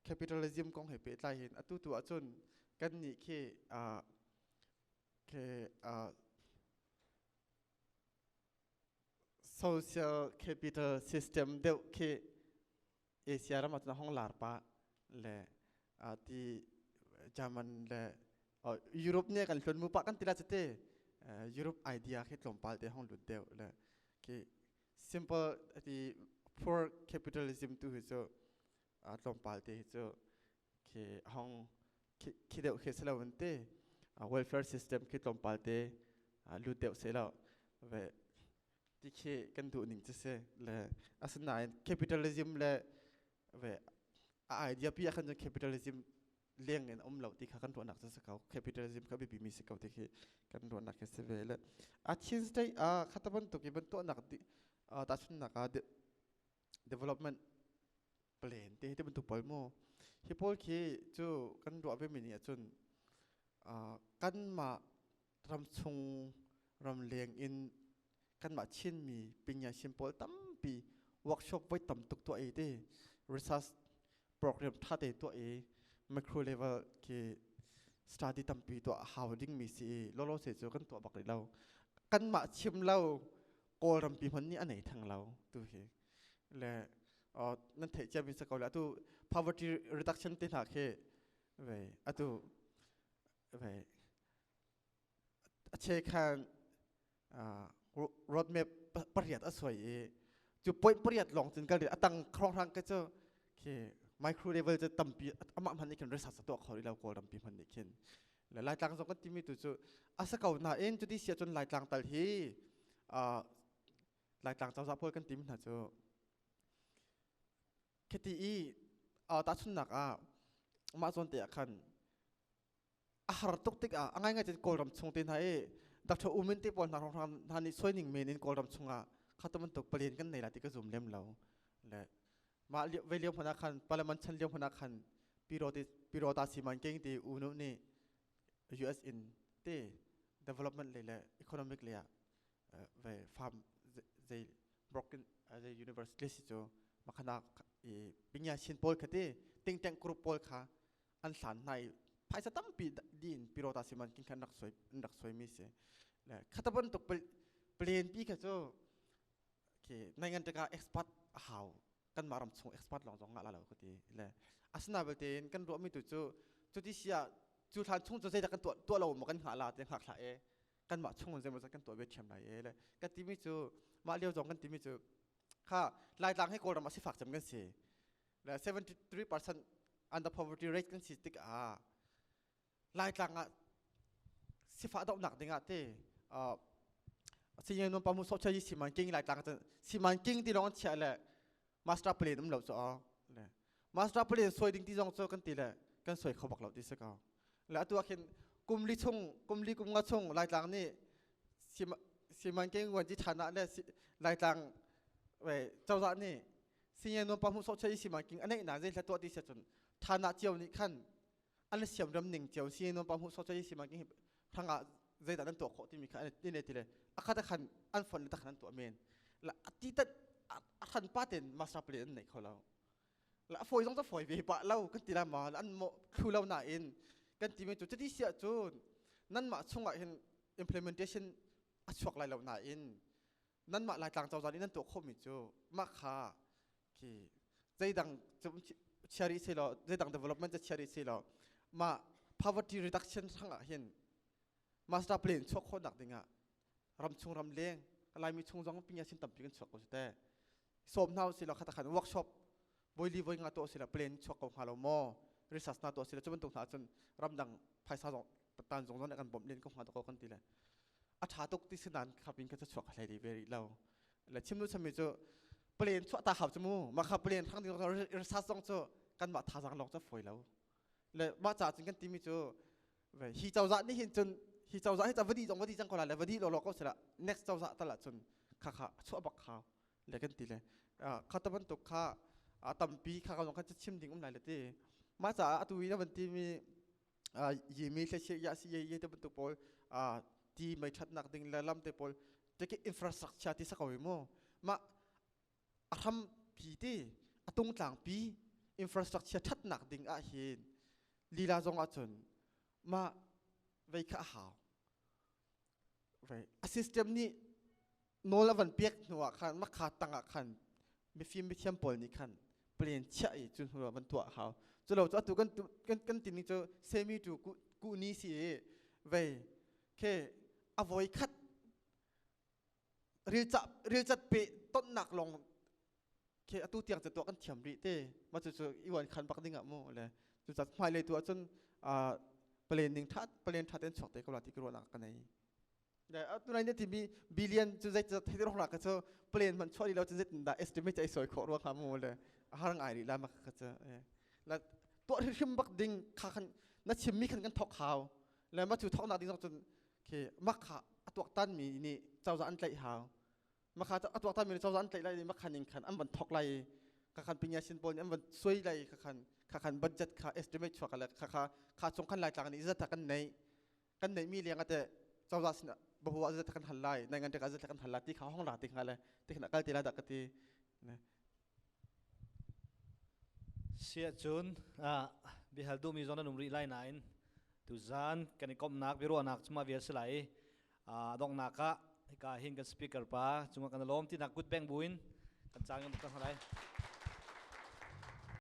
Capitalism kong he pehtlai hin atu tu ahcun kan nih khi khi social capital system deuh khi Asia ram ahcun a hong lar pah le ti German le Europe nih kan hlun mu pah kan ti la cite. Europe idea khi tlawmpal te hong lut deuh le khi simple ti poor capitalism tu hi cu tlawmpal te hi cu khi hong khi deuh khi si lo an ti. Welfare system khi tlawmpal te lut deuh se lo ve ti khi kan duh ning cu si le. Asinain capitalism le ve a idea pi ah khan cun capitalism leng in um lo ti kha kan ruahnak cu si ko. Capitalism kha biapi mi si ko ti khi kan ruahnak khi si ve le. A Chin State ah khata bantuk i ban tuahnak tahchunnak ah development plan te te bantuk pawl mu hi pawl khi cu kan ruah ve mi nih ahcun kanmah ram chung ram leng in kanmah Chinmi pinya Chin pawl tampi workshop voi tam tuk tuah i ti research program tha te tuah i micro level khi study tampi tuah hau ding mi si i lolo se cu kan tuah bak rih lo. Kanmah chim lo, Kawlram pi hman nih a nei thang lo tu hi le. Nan theih cia mi sa ko le atu poverty reduction te hna khi ve atu ve a che khan roadmap pariat a suai i cu point pariat lawng cun kal atang khrong hrang ke cu khi micro level cu tampi amah hman nih khin research tuah kho rih lo Kawlram pi hman nih khin le. Laitlang zong kan timi tu cu a sa ko nain cuti sia cun Laitlang tal hi, Laitlang cozah pawl kan timi hna cu khiti i tahchunnak ah mah zawn te ah khan a har tuk tikah a ngaingai cun Kawlram chung te hna i Dr. Umin te pawl hna hrawnghrang hna nih soining men in Kawlram chungah kha bantuk palen kan nei lai ti ka zum lem lo le. Mah ve lio hmanh ah khan parliament chan lio hmanh ah khan Pirota Siman King ti unu nih US in te development le le economic le ah ve farm zei broken zei university si cu makhana i pinya Chin pawl kha ti think tank group pawl kha an hlan hna i phaisa tampi din Pirota Siman King khan rak soi an rak soi mi si le. Khata bantuk plan pi kha cu khi nai ngan tikah expert a hau, kan mah ram chung expert lawng zong ngah la lo ka ti le. Asina belte in kan ruah mi tu cu cuti sia cu thlan chung cu zeidah kan tuah tuah lo maw kan hngah la te hngak thla e kan mah chung zeimaw kan tuah ve thiam lai e le kan ti mi cu. Mah lio zong kan ti mi cu kha Laitlang hi Kawlram a sifak cem kan si le 73% under poverty rate kan si tikah Laitlang ah sifah dohnak dingah te sinye non pamu so chai siman king Laitlang cun siman king ti lawng an chiah le master plan um lo cu le master plan soi ding ti zong cu kan ti le kan soi kho bak lo ti si ko le. Atu ah khin kum li chung, kum li kum nga chung Laitlang nih siman king wan ji thana le Laitlang we cozah nih sinye non pamu so chai siman king anei na zei hla tuah ti se cun thana cio nih khan an siam ram ning cio si non pa hmu so chai si ma king thanga zeidah nan tuah khawh timi kha an ne ti le akhat khan an fon le takhan an tuah men la ati tat a khan pa ten master plan an nei kho lo la. A foi zong ta foi ve pa lo kan ti la ma an mo thlu lo na in kan ti mi cu chati sia cun nan mah chungah hin implementation a chuak lai lo na in nan mah Laitlang cozah nih nan tuah khawh mi cu mah kha khi zeidang chiari si lo, zeidang development cu chiari si lo, mah poverty reduction hrangah hin master plan chuak khawhnak dingah ramchung ramleng Laimi chung zong pinya sin tampi kan chuak ko te sawm hna si lo. Khata khan workshop voili voi nga to si la plan chuak ko hnga lo maw, research na to si la cu bantuk hna cun ramdang phaisa zong tan zong zong kan bawmh len ko hnga ko kan ti le. A tha tuk ti sinan khapin ka chuak hlei di ve rih lo le. Chim nu chami cu plan chuah ta hau chu mu ma kha plan thang ding research zong cu kan mah thazang lawng cu foi lo le. Mah ca cun kan timi cu hi cozah nih hin cun hi cozah hi vadi zong vadi cang ko la le vadi lo lo ko sila next cozah tal ah cun kha kha chuah bak khau le kan ti le. Kha ta bantuk kha tampi kha ka zong kha chim ding um lai le ti. Mah caah atu i na van ti mi yimi hle ya si ye ye te bantuk pawl ti mei thatnak ding le lam te pawl te ki infrastructure ti sa ko mu ma a hram pi ti a tung tlang pi. Infrastructure thatnak ding ah hin lila zong ahcun mah vei kha a hau. Right. A system nih nawl a van pek hnu ah khan makha tang ah khan mifim mithiam pawl nih khan plan chiah i cu hnu ah van tuah hau. Culo cu atu kan kan kan timi cu semi tu ku ku ni si i vei ke a voi khat rilcat pe tonnak lawng khi atu tiang cu tuah kan thiam rih te. Ma cu cu i wan khan bak ding ah mu le cu cat hmailei tu ahcun planning tha plan tha ten chuak te ko la ti ka ruahnak ka nei. Le atu nai ne timi billion cu zei thei rong la ka cu plan man chuah lo cu zeitin dah estimate ai soi khawh ruang ha mu le har ngai rih la ma ka cu la tuah hrim bak ding kha khan na chim mi khan kan thok hau le ma cu thok nak ding cun khi makha atuak tan mi nih cozah an tlaih hau. Makha atuak tan mi nih cozah an tlaih lai, makhan in khan an van thok lai, kha khan pinya sin pawl nih an van suai lai, kha khan kha khan budget kha estimate chuak le kha kha kha chung khan lai tlang nih zat kan nei kan nei mi leng ate cozah sin bahu zat kan hal lai, nai ngan tek zat kan hal lai ti kha hong ra ti kha le ti khan kal ti la da ka ti. Sia cun bihal duhmi zong nan um rih lai nain tuzan kan i komhnak biaruahnak cuma vial si lai. Donghnak ah hika hin kan speaker pa cungah kan lawm tinak kut beng buin kan cang kan lai.